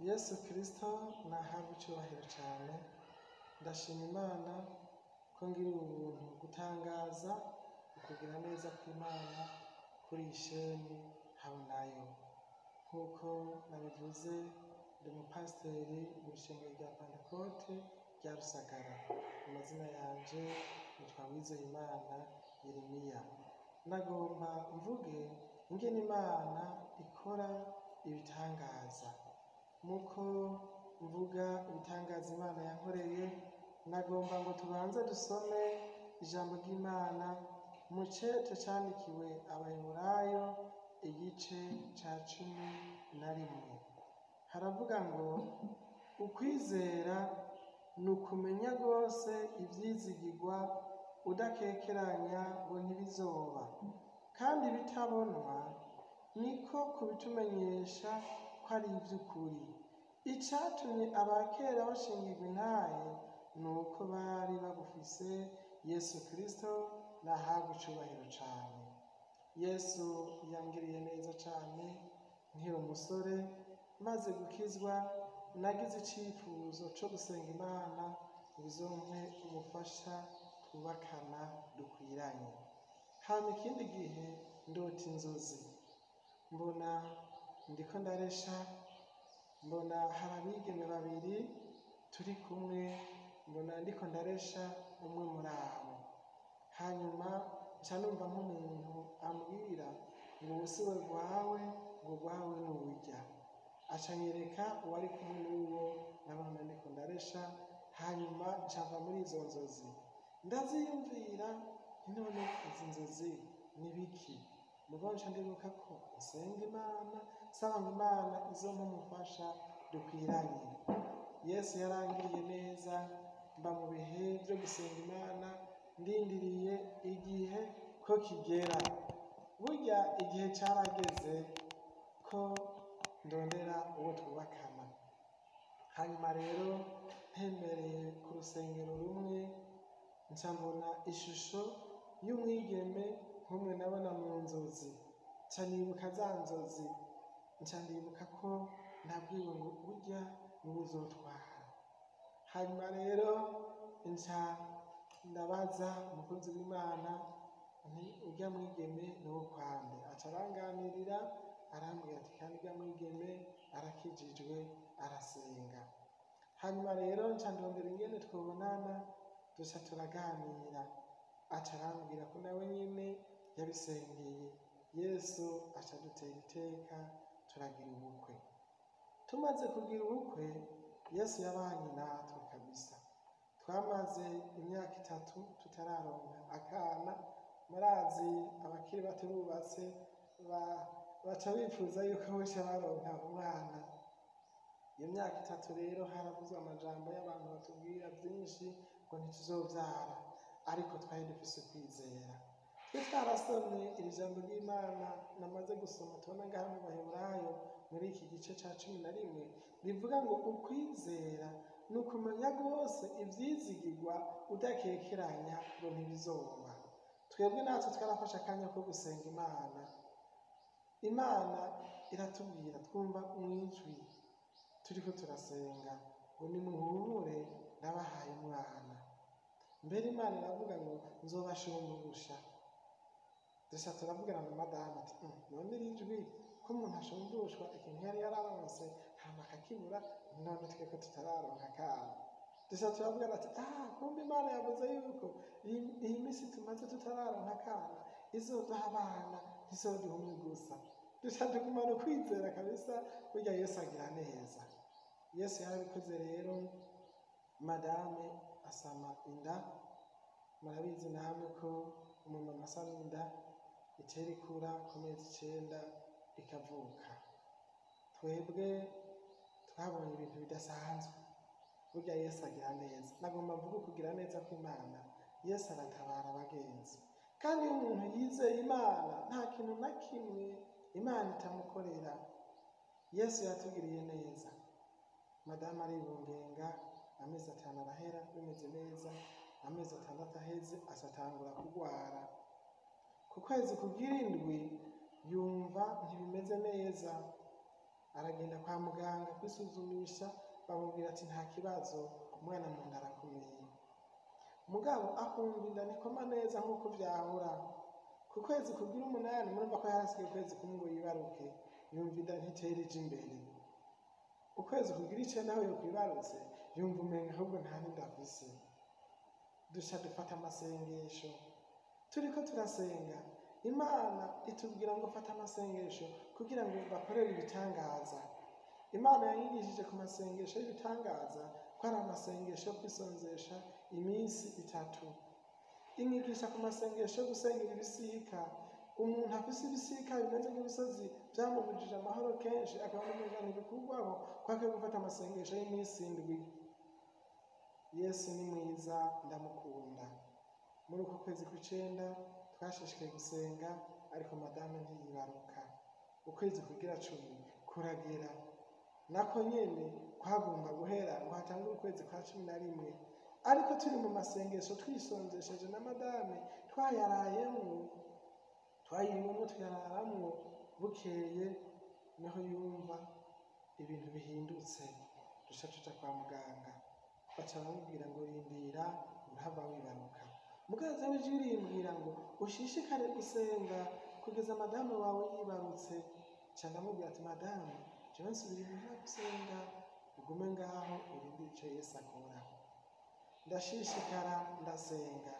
Yesu Kristo nahabwe icubahiro cane. Ndashima Imana ko ngiriwe ubuntu gutangaza ukugira neza kw'Imana kuri iyi sheni Habonayo. Nk'uko nabivuze, ndi umupasiteri mw'ishengero rya Pantekote rya Rusagara. Amazina yanje nitwa Uwizeyimana Yeremiya. Nagomba mvuge ingene Imana ikora ibitangaza. Muko mvuga ibitangaza Imana yankoreye, nagomba ngo tubanze dusome ijambo ry'Imana mu cete candikiwe Abaheburayo, igice ca 11. Haravuga ngo: ukwizera ni ukumenya rwose ivyizigirwa udakekeranya ngo ntibizoba, kandi ibitabonwa niko kubitumenyesha ko ari ivy'ukuri. Icatumye abakera bashingirwa intahe ni uko bari bagufise. Yesu Kristo nahabwe icubahiro cane. Yesu yangiriye neza cane. Nkiri umusore, maze gukizwa, nagize icifuzo co gusenga Imana ngo izompe umufasha twubakana dukwiranye. Hama ikindi gihe ndota inzozi, mbona ndiko ndaresha, mbona hari abigeme babiri turi kumwe, mbona ndiko ndaresha umwe muri abo. Hanyuma nca numva nk'umuntu ambwira ngo: ubu si we rwawe, ngo rwawe ni urya. Aca anyereka uwari kumwe n'uwo nabona ndiko ndaresha. Hanyuma nca mva muri izo nzozi, ndaziyumvira nti: none izi nzozi ni biki? Mugabo nca ndibuka ko nsenga Imana nsaba ngo Imana izompe umufasha dukwiranye. Yesu yarangiriye neza. Mba mu bihe vyo gusenga Imana, ndindiriye igihe ko kigera. Burya igihe carageze ko ndondera uwo twubakana. Hanyuma rero ntembereye ku rusengero rumwe, nca mbona ishusho y'umwigeme nk'umwe nabona mu nzozi. Nca nibuka za nzozi, nca ndibuka ko nabwiwe ngo burya niwe uzotwara. Hanyuma rero nca ndabaza umukozi w'Imana nti: urya mwigeme ni uwo kwande? Aca aranganirira, arambwira ati: kandi urya mwigeme arakijijwe, arasenga. Hanyuma rero nca ndondera ingene twobonana, duca turaganira. Aca arambwira ko nawe nyene yabisengeye. Yesu aca adutera iteka, turagira ubukwe. Tumaze kugira ubukwe, Yesu yabanye natwe kabisa. Twamaze imyaka 3 tutararonka akana. Murazi abakiri bato bubatse baca bifuza yuko boca baronka umwana. Iyo myaka 3 rero haravuzwe amajambo y'abantu batubwira vyinshi ngo ntituzovyara, ariko twari dufise ukwizera. Twe twarasomye iri jambo ry'Imana namaze gusoma, tubona ngaha mu Baheburayo muri iki gice ca 11, rivuga ngo: ukwizera ni ukumenya rwose ivyizigirwa udakekeranya ngo ntibizoba. Twebwe natwe twarafashe akanya ko gusenga Imana. Imana iratubwira, twumva mwijwi turiko turasenga ngo: nimuhumure, ndabahaye umwana. Mbere Imana iravuga ngo: nzobashumbusha. Dusa turavugana na madamu ati: none iri jwi ko umuntu ashumbushwa ikintu yari yararonse hama akakibura, none twe ko tutararonka akana? Dusa turavugana ati: ah, kumbe Imana yavuze yuko iyi misi tumaze tutararonka akana izoduha abana, ntizoduha umwe gusa. Duca tugumana ukwizera kabisa. Burya Yesu agira neza. Yesu yarabikoze rero, madame asama inda. Murabizi namwe ko umumama asama inda itera ikura ku mezi 9 ikavuka. Twebwe twabonye ibintu bidasanzwe. Burya Yesu agira neza. Nagomba mvuge kugira neza kw'Imana. Yesu aratabara abagenzi, kandi iyo umuntu yizeye Imana nta kintu na kimwe Imana itamukorera. Yesu yatugiriye neza. Madamu aribungenga, amezi 5 arahera bimeze neza. Amezi 6 aheze asatangura kugwara. Ku kwezi kugira indwi yumva ntibimeze neza. Aragenda kwa muganga kwisuzumisha, bamubwira ati nta kibazo, umwana mu nda arakomeye. Mugabo akumva inda ntikoma neza nk'uko vyahora. Ku kwezi kugira 8, murumva ko yarasigaye ukwezi kumwe ngo yibaruke, yumva inda ntitera ija imbere. Ukwezi kugira 9 aho yokwibarutse, yumva umenga ahubwo nta n'inda afise. Duca dufata amasengesho, turiko turasenga, Imana itubwira ngo fata amasengesho kugira ngo bakorere ibitangaza. Imana yanyigishije ku masengesho y'ibitangaza ko ari amasengesho yo kwisonzesha iminsi 3. Inyigisha ku masengesho yo gusengera ibisika. Umuntu afise ibisika bimeze nk'ibisozi byamubujije amahoro kenshi, akabona umenga ntibikugwaho, ko akwiye gufata amasengesho y'iminsi 7. Yesu ni mwiza, ndamukunda. Muri uko kwezi kw'icenda twashishikaye gusenga, ariko madame ntiyibaruka. Ukwezi kugira 10 kuragera, nako nyene kwagomba guhera ngo hatangure ukwezi kwa 11. Ariko turi mu masengesho twisonzesheje na madame, twayarayemwo, twayiriwemwo, tuyararamwo, bukeye niho yumva ibintu bihindutse. Duca tuja kwa muganga, baca bamubwira ngo rindira urahava wibaruka. Mugenzi w'ijwi rimbwira ngo ushishikare gusenga kugeza madame wawe yibarutse. Ca ndamubwira ati madame, jewe nsubira inyuma gusenga, ugume ngaho urindire ico Yesu akora. Ndashishikara ndasenga.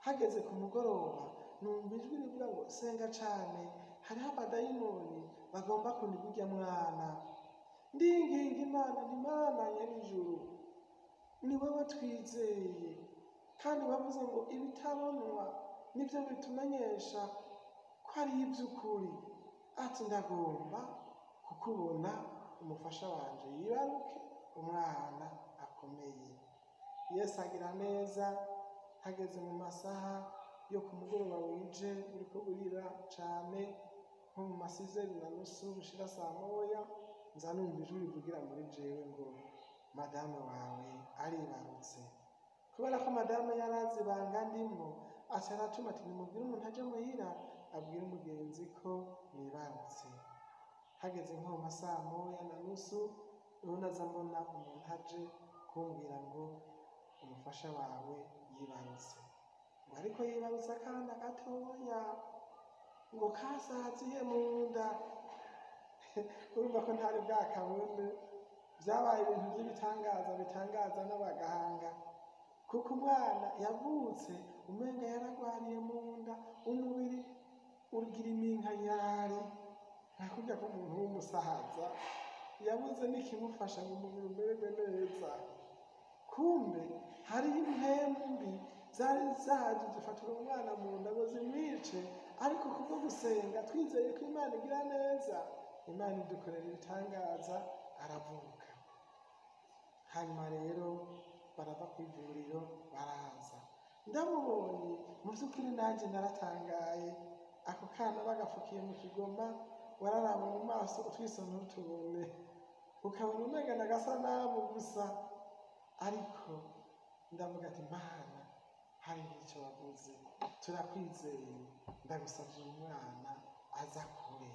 Hageze ku mugoroba numva ijwi rivuga ngo senga cane, hariho abadayimoni bagomba kuniga urya mwana. Ndinginga Imana nti Mana nyen'ijuru, ni wewe twizeye, kandi wavuze ngo ibitabonwa nivyo bitumenyesha ko ari ivy'ukuri. Ati ndagomba kukubona umufasha wanje yibaruke umwana akomeye. Yesu agira neza. Hageze mu masaha yo ku mugoroba wije uriko urira cane, nko mu masizeri na nusu gushira saa moya, nza numva ijwi rivugira muri jewe ngo madame wawe aribarutse. Kubera ko madame yarazi ibanga ndimwo, aca aratuma ati nimubwire umuntu aje muhira abwire umugenzi ko nibarutse. Hageze nko mu masaha moya na nusu, niho naza mbona umuntu aje kumbwira ngo umufasha wawe yibarutse. Ngo ariko yibarutse akana gatoya, ngo kasaziye mu nda. Urumva ko ntari bwakabone. Vyabaye ibintu vy'ibitangaza bitangaza n'abaganga, kuko umwana yavutse umenga yaragwariye mu nda, umubiri ugira iminkanyari, nka kurya k'umuntu w'umusaza yabuze n'ikimufasha ngo umubiri umererwe neza. Kumbe hariho impwemu mbi zari zaje zifatira umwana mu nda ngo zimwice, ariko kubwo gusenga twizeye ko Imana igira neza, Imana idukorera ibitangaza, aravuka. Hanyuma rero barava ku ivuriro baraza. Ndamubonye mu by'ukuri nanjye naratangaye. Ako kana bagafukiye mu kigoma, wararaba mu maso utwiso ntutubone, ukabona umenga n'agasanamu gusa. Ariko ndavuga ati Mana, hari icyo wavuze, turakwizeye, ndagusabye umwana aza kure.